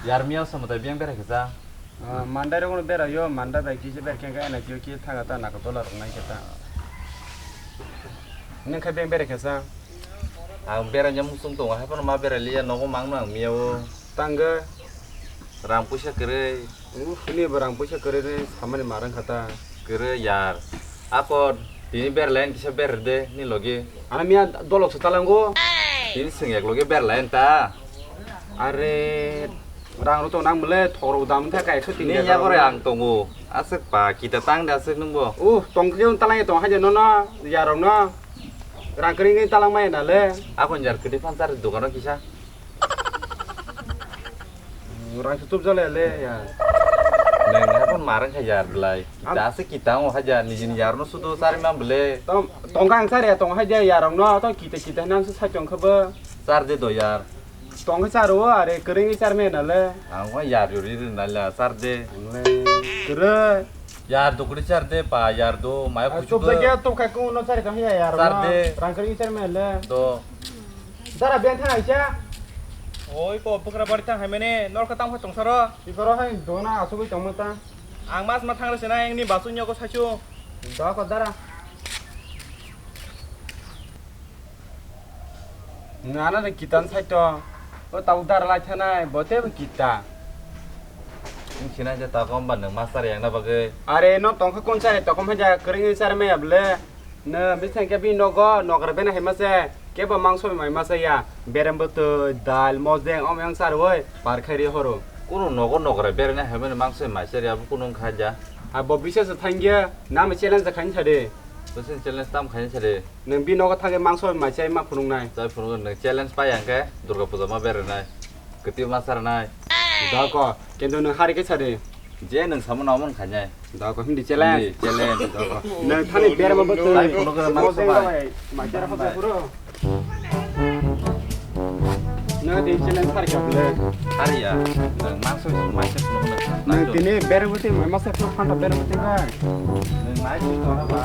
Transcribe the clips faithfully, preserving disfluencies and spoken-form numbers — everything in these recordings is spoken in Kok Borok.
Yar miya samwtai biyang berai khe cha. Ah, mandai rok no berai yo, mandai bai kisa berai khe N G O kisa thaga ta naka dola rok nai khe ta. Nung khe beng berai khe cha. Ang berai jang muchung tongo, hai phano ma berai liya, nogo mang no ang miya o. Tangga. Rang puisa kwrwi. Uf, ni bo rang puisa kwrwi ni samani ma rang kha ta. Kwrwi yar. Ako tini berai lain kisa berai de ni logi. Ana miya dolok se talango. Tini sing ek logi berai lain ta. Are, rang rok to nang bole thok rok dam tha kai ekso tin. Ni ya kore ang tongo. Aswk pa kita tang de aswk nung bo. Uh, tong khe talang tong haja no no, ya rok no. Rang kring ni talang mai na le. Ako jar kiti phan sar dokan o kisa. Rang se tup jale le ya. Nang ha phan marang kha yar belai. Am- Kita aswk kita o haja ni jin yar no sudo sar ma bole. Tong, tong kang sar ya tong haja ya rok no to kita kita nang se sa chong kha bo. Sar de do yar. Tong khe charo o, are kwrwngwi charme nale. Ang wa yar yori ri nale char de. Kwrwi. Yar do kwrwi char de pa yar do maya. Ah, khuchu chup de. Jaga tup khai kung no chari tong ya yar. Char de. Rang kwrwngwi charme le. Do. Dara ben thang aisa. Oi po bukra bari thang hai mene nor ka tang phai tong saro. Bikoro hai dona asugwi tong mata. Ang mas ma thang rese na engni basu nyoko sachu. Do ko dara. Nana de kita sai to. O tau dar lai thanai, bo te bo kita. Nung sinai je takom ba nung master yang na bagwi. Are no tongkha kon sai takom haja kring sai me able. Ne bisang ke bi nogo nogra bena hema se. Ke bo mangso mai ma se ya. Berem bo to dal mojeng om yang sar woi par khairi horo. Kuno nogo nogra berena hema mangso mai se ya kuno khaja. A bo bisa se thangya. Nam challenge khain sade. Bosin challenge tam khain sade. Nwng bini nogo thangwi mangso bai maichai ma phunuknai. Chai phunukgo nwng challenge pai hwnkhe Durga Puja ma berainai. Kwtwi ma sarnai. Doko, kintu nwng hari khe sadi. Je nwng samano omo wngkha nai. Doko, hindi challenge. Hindi challenge. Doko. Nwng thani berma bo chai phunukgo ma sabai. Maichai rokho bai phuru. Nwng di challenge hari khe bole. Hari ya. Nwng mangso maichai phunukgo. Nwng tini berma bo twi masa phuru phanta berma bo twi bai. Nwng nai twi tongna ba.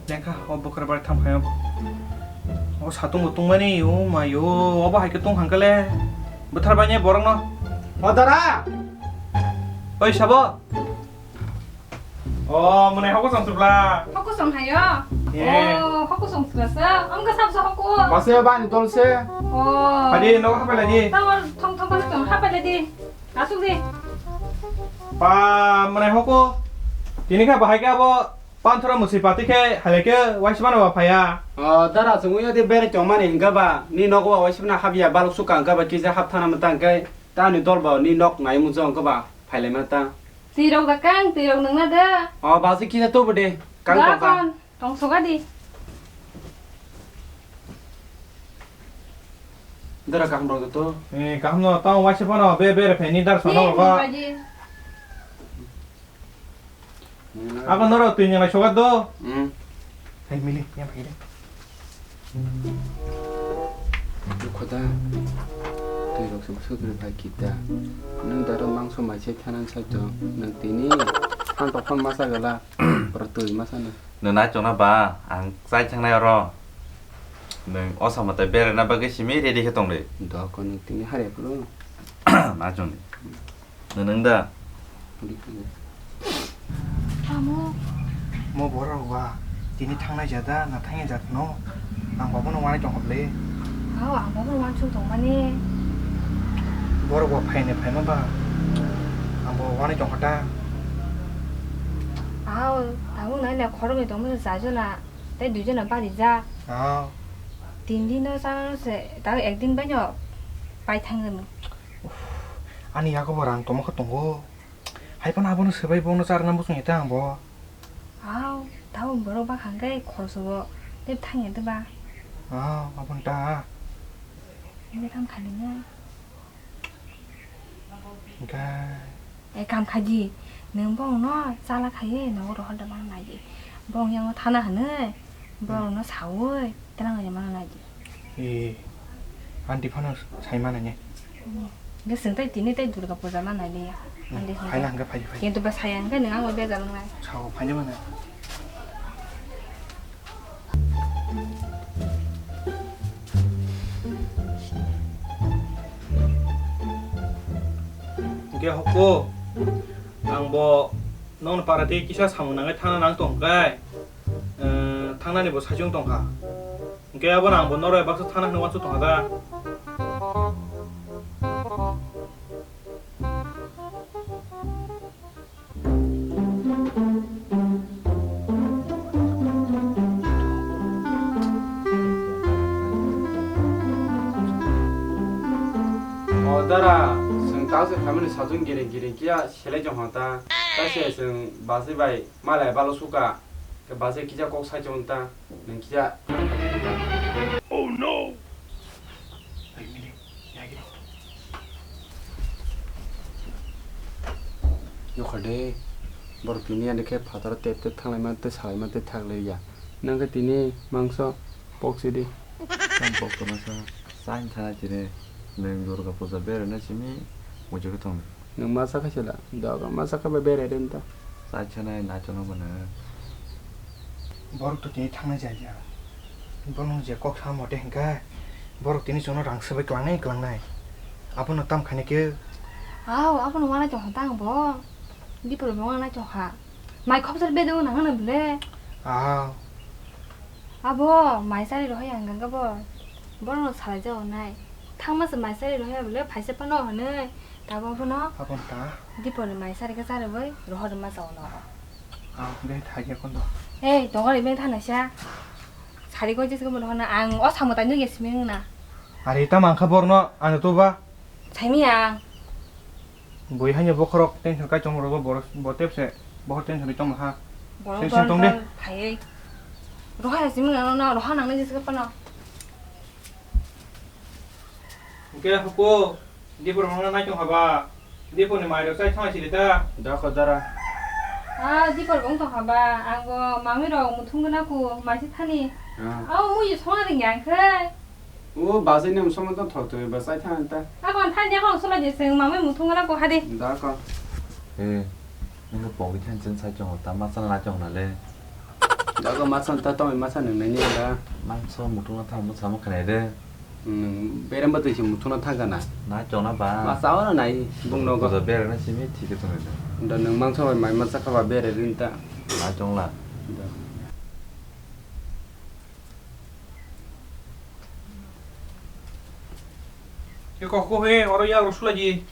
Lengkha, o bwkhwra bar thang phaio. O satung bo tungmani, o maio, obo hai khe tong hangkale. Bwthar bai ne borok no. O dara! Oi, sabo! O, mwnai hoko song subla. Hoko song hayo? Eh. O, hoko song subla sa. Amga sab sa hoko. Mase bani tol se. O. Padi, no hapai lagi. Tawar thong thong padi tong hapai lagi. Asuk di. Pa, mwnai hoko. Tini kha bahai khe abo. Panthoro mwswi pati khe hai khe waismano ba phaiya. O, dara chwngwi odi bere tongmani hwnkha ba, ni nogo ba waismano habya balok sukha hwnkha ba kisa hap thana mwta hwnkhe ta ni dol ba ni nok nai mungsa hwnkha ba phailaima ta. Twi rok da kang, twi rok nungna da. O, ba se kisa tubu de, kang da tong ka. Kon, tong soga di. Dara kaham rok da to. Eh, kaham no, tamo waisa phano be bere phai ni dar sono ba. Abo norok twi nang sogat do. Hmm. Hai mili, yang pagi de. Khoda, twi rok se bwswk rw bai kita. Nwng daro mangso mai se thanan sai to. Nwng tini phan tokphang masa gala. Bwrw twi masa no. Nwng nai chona ba, ang chai thangnai oro. Nwng osa mwtai beraina bagwi simi ready khe tong di. Doko nwng tini hari phuru. Na chong di. Nwnung da? Amo. Mo borok ba tini thangnai jada na thangya jat no. Ang babono wanai tong hobli. Hao, ang babono wansuk tongmani. Borok ba phaini phaima ba. Ang bo wanai tong hota. Hao, tabuk nai le khoroknwi tongmani sajona. Tei duijona barijak. Hao. Tin din no chana se, tao ek din bai no pai thangwi. Ani yago bo rang tongma khe tongo. Hai phano abono swbai bono charwna muchung ya ta ang bo. Au, tabuk borok bwkha hwnkhe khoroksa bo tei thangya de ba. Au, aboni ta. Ini kam khali na. Hwnkhe. E kam khaji, nwng bongno chala khaiwi nogo rohor da bang naidi. Bong yango thana hwnwi, borokno saui, twlang rwmano naidi. E, aunty phano sai mano ne? Hwnkhe chwng tei tini tei Durga puja manai liya. Hmm, aunty phano. Phaina hwnkhe phai, phai. Kintu ba saya hwnkhe nwng ang bejar wngnai. Sao, phaina mano. Khe hoko, ang bo nokni para tei kisa samung nangwi thangna nang tong khe, eh, thangnani bo saichung tong kha. Hwnkhe abo no ang bo norok baksa thangna hwnwi uansuk tong kha da. O dara, chwng ta se family sajwng giri giri kiya selai jong hota. Ta se chwng basi bai malai balo suka. Ke basi kisa kok sai chong ta, nung kisa. Oh no! Nokha de, borok tini ani khe phataro tep tep thanglaima tei salaima tei thak lia. Nang khe tini mangso pok sidi. Tam pok toma sa, sain thana tini, nung Durga puja berana simi, mujuru tong. Nung masa khe sila, doga masa khe bai berai rin ta. Sain thana naitona bono. Borok to tini thangna jaya. Bono je kok sa mote hingka. Borok tini jono rang sebai klangnai klangnai. Abono tam khaina khe. Aw, abono wanai tongkha tang bo. Dipor bo wanai tongkha. Mai khopsal bedo nang hana bole. Aw. Abo mai sari rohai ang ganga bo. Bono salai jao nai. Thangma se mai sari rohai bole phaisa pano hwnwi. Tabo bono. Abon ta. Dipor ni mai sari khe sari bai rohor ma sao no. Aw, be thai khe kondo. Ei, tongari be thana sha. Sari ko jis ko mo hona ang o samo tai ngi simi na. Are ta mangkha borno ano to ba. Saimi ang. Bui hanya bokhorok tension kai chong rogo bor bo tepse bokhor tension kai chong ha. Borok sing sing tong de. Phai. Roha simi na no roha nang ne jis ko pano. Oke, huko. Dipor mangna nai tong haba. Dipor ni mai rok sai thang sili ta. Da kho dara. Ah, dipor bong tong haba. Ang bo mami rok muthung gana ku mai si thani. Ah. Au mui sona ring yang khe. O basi ni sona to thok to ba sai thang ta. A kon thang ja kon sona je seng mami muthung gana ku hadi. Da kho. Eh, nang pogwi thang chen sai tong ta ma san la tong na le. Dago masan ta tongwi masa nung nai ni da. Mangso muthungna thang mo samo khnai de. Nung berem ba twi se muthungna thang kana. Na chona ba. Ma sao na nai bung nogo. Puja bere na simi thik tong de. Da nung mangso bai mai masa kha ba bere rin ta. Na chong la. Da. Ye kok ko he oro ya ro sula ji.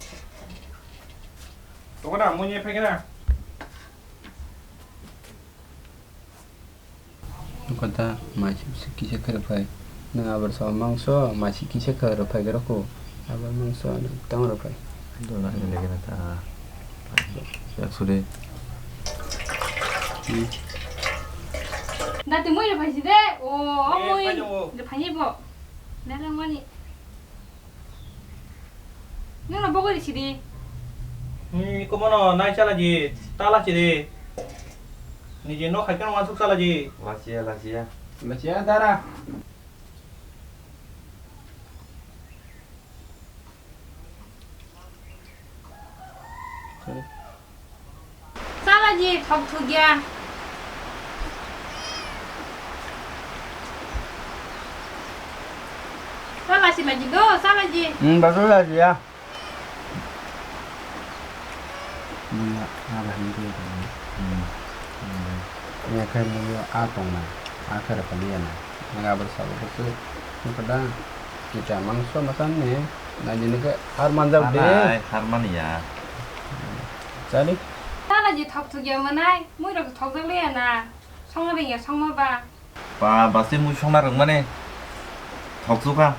Tongana mo nye phai kana. Kota maisi kisa khe rwphai. Nwng abar sao mangso maisi kisa khe rwphai khe rwkhu. Abar mangso nwng tang rwphai. Dona hwnwi lekha na ta. Yak suri. Hmm. Dati mui rwphai si de. O, o Eh, mui. Phaino. Rwphai ni bo. Nalangmani. Nwng no bogori sidi. Hmm, iko mono nai chala ji, tala sidi. Niji no khai khe no wansuk chala ji. Lachiya, lachiya. Lachiya dara. Sorry. Chala ji thok thuk ya. Chala si laji do, chala ji. Hmm, baru lagi ya. Ini ya, apa ini tuh? Hmm. Ini kayak mau apa na? Akhir apa dia na? Nggak bersama bersih. Ini pada kita mangso makan nih. Nah, ini ke har manjak de. Hai, har man ya. Cali? Chala ji thok thuk ya manai. Mui rok thok jak le ya na. Song ring ya song ma ba. Ba, basi mui songna rwngmani. Thoksu kha.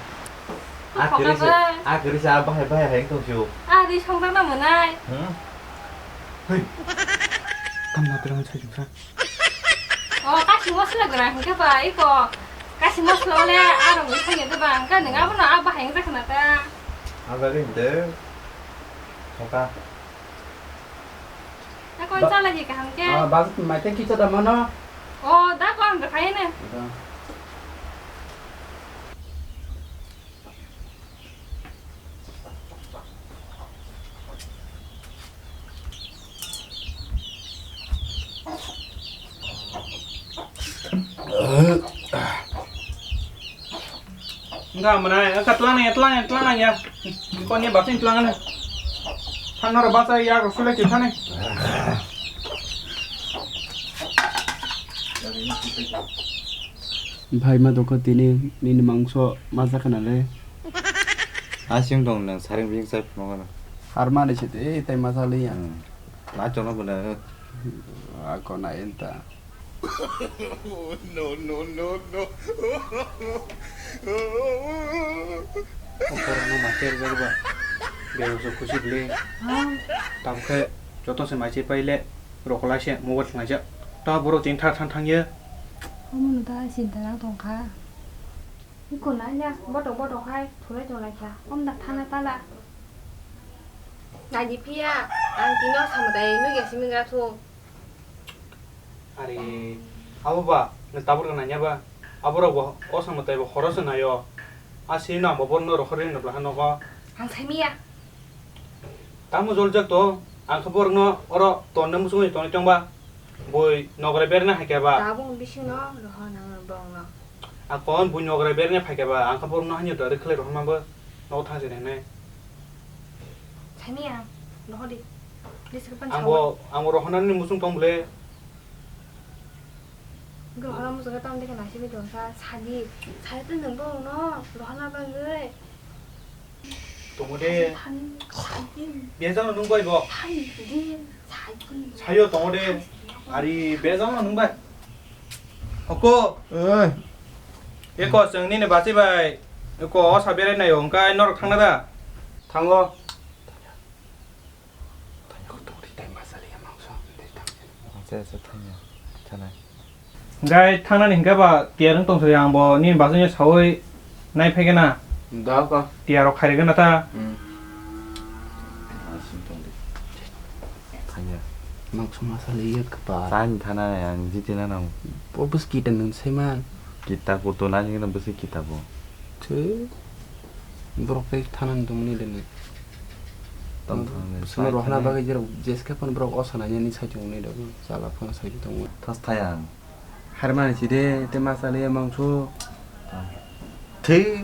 A kwrwi se, a kwrwi se a bahai bahai hai wngtong sio. A ri songjakna mwnai. Hmm? Hei. Tamna twrwng sai juksa. O, kasi mosla gwra hwnkhe ba, iko. Kasi mosla ole a rwngwi thangya de ba, hwnkhe nwng abono a bahai wngjakha na ta. A jagwi hwnkhe. Thoka. Ako ba-, chala ji kaham ke? Ah, bas, mai te kicha da mano? Oh, da ko ang khai ne. Da. Enggak, mana? Enggak, telang ya, telang ya, telang ya. Kok ni batin telang na? Thang naro bachai yak rok sulai twi thani. Bhai ma dokha tini nini mangso ma jakha nale. Asing dong nang saring bing sai phunukha na. Har mani se tei tei ma saliya. Hmm. Na chona bole. Ako na enta. No, no, no, no. Okorno ma cherjak ba. Bebak so khusi bwle. Tabukhe joto se mai se paile rokolai se mobile thwnglai jak. Ta borok chini thar thang thang ye. Omono ta sinta nang tongkha. Iko nanya botok botok hai thulai tonglaikha. Omda thana pala. Naidi phiya ang tino samudai nugya simi gra thu. Are, abo ba, nwng tabuk rwna ya ba? Aborok bo o samudai bo horo se naio. A sini no ang bo borokno rohorwi nukla ha nogo. Ang saimiya. Tamo joljak to, ang khe borokno oro tonne muchungwi tongwi tongba. Bui nogra berna hai khe ba. Tabuk bisingno rohor nang borokno. Akon bui nogra berna phai khe ba, ang khe borokno hanya dwari khlai rohorma bo nogo thang se nai nai. Saimiya, rohor di. List khe pan. Ang bo, ang bo rohornani muchung tong bwle. Rohorna muchung khe tamni khe naisingwi tongkha. Sadi, sadi tei nwng borokno rohorna bagwi. Tongo de. Bejak no nung bai bo. Sayo tongo de. Ari bejak no nung bai. Oko. Oi. Eko chwng nini bachi bai. Eko osa berai naio hwnkhe norok thangna da? Thango. Acha, acha, thangya. Thanai. Gai thangnani hingke ba tiyar wng tongthokya ang bo nini bagwino sawi nai phaikhe na. Da ka. Tiyar rok khairigwna ta. Hmm. Asing tongdi. Thangya. Mangso masa liya kepar. Tang thana yang jiti na nang. Bo bus kita nung seman. Kita kutu nani kena bus kita bo. Thwi. Borok tei thanani tongmani de nai. Tong thang nai. Sini rohna bagwi jero jeske phan borok osa nai nani sai tongmani de. Chala phano sai tongmani. Thas thayang. Harmani si de te ma chale mangso. Thwi.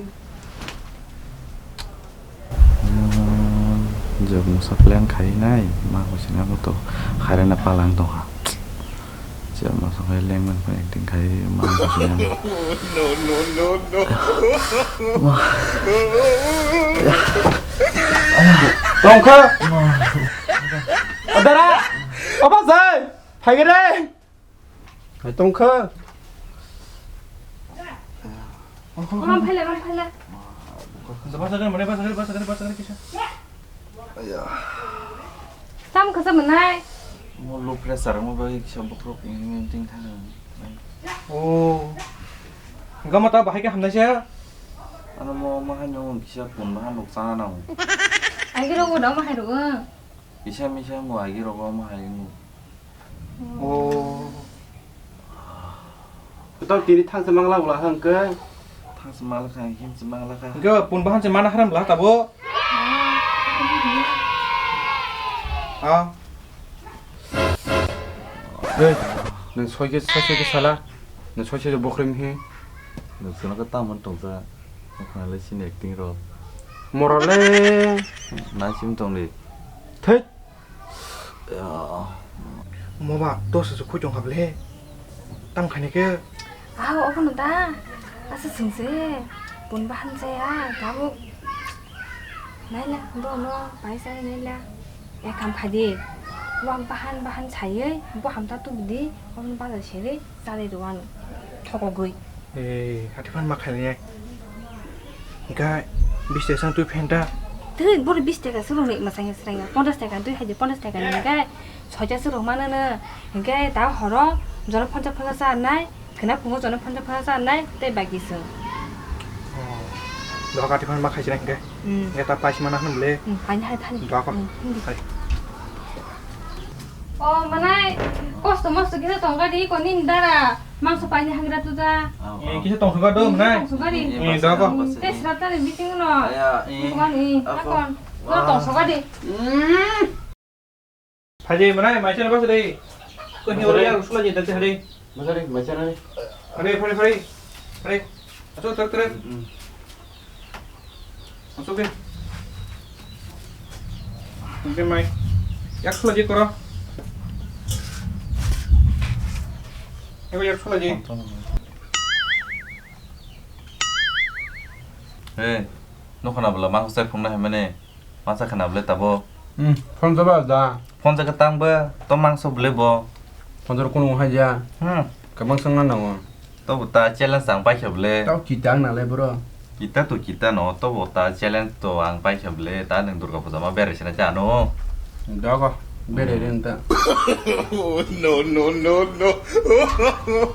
Jok musa plan khai nai ma ko sina ko to khairana palang tong ha. Siya masuk aja lengman pa acting kai, mana sih yang. No, no, no, no. Tongkha. Adara. Apa sih? Hai gede. Hai tongkha. Ram phaila, ram phaila. Basa gari, mana basa gari, basa gari, basa gari kisa. Aya. Tam khasa manai. Mo low pressure mo bai kisa bokrok ini ting thang. Oh. Gama ta bahai ke hamnai sa. Ano mo mahai no kisa pun bahan nuk sana nang. Agi ro mo dong mahai ro. Kisa misa mo agi ro mo mahai mo. Oh. Tau tini thangsa mangla wala hangke. Thangsa mangla kha, himsa mangla kha. Hingke pun bahan se mana haram bla tabo. Ah. Ei, nang soi ke, soi ke sala. Nang soi ke bokhrim he. Nang soi ke tamon tongsa. Nang le sin acting ro. Morale. Nang sim tong le. Thek. Mo ba, dos se khui tong kha ble. Tam khani ke. Ah, obo no da. Asa sungse. Pun bahan saya, tabuk. Naila, bo no, pai sai naila. Ya kam khadi. Wang bahan, bahan sayoi, bo hamta tu bidi, obo no bazar seri. Chale rwano thokogwi. Ei, hati phan ma khainai. Hingkha bis taka sang twi phenta. Twi boro bis taka se rwnai mwsang srang ya. Ponchas taka twi haidi ponchas taka ni hingkha soita se rwmano no. Hingkha da horo jono ponchas ponchas sa nai, khna phungo jono ponchas ponchas sa nai, tei bagi sung. Oh. Doka hati phan ma khaisina hingkha. Hmm. Hingkha ta paisima na hwn ble. Hmm, paini hai thani. Doka. Hmm, hindi. Hai. O manai, kosto mosto kisa tongga di, ko nini dara mangso paini hangra tuja. Eh, kisa tongsoga do, manai. Tongsoga di. Eh, da ko. Te srata ni biting no. Aya, eh. Bukan, eh, apa? Akon. No tongsoga di. Phai de, manai, mai chana basa de. Ko ni ori ya rusula je date hade. Basa de, mai chana de. Hade, phai, phai. Hade. Aso, tar, tar. Masuk deh. Jemai. Yak sulaji koro. Ego yak sulaji. Hey, nokho na bwla mangsa phunuknai hai mani. Masa khana bwle tabo. Hmm, phone jaba da. Phone jaka tang ba, to mangso bwle bo. Phone jor kunu hai ja. Hmm. Kabang sangna nango. To bo ta challenge ang paikha bwle. Tao kita ang nalai bro. Kita to kita no, to bo ta challenge to ang paikha bwle. Ta nwng Durga Puja ma berai sina cha no. Dogo, berai rin ta. Oh, no, no, no, no.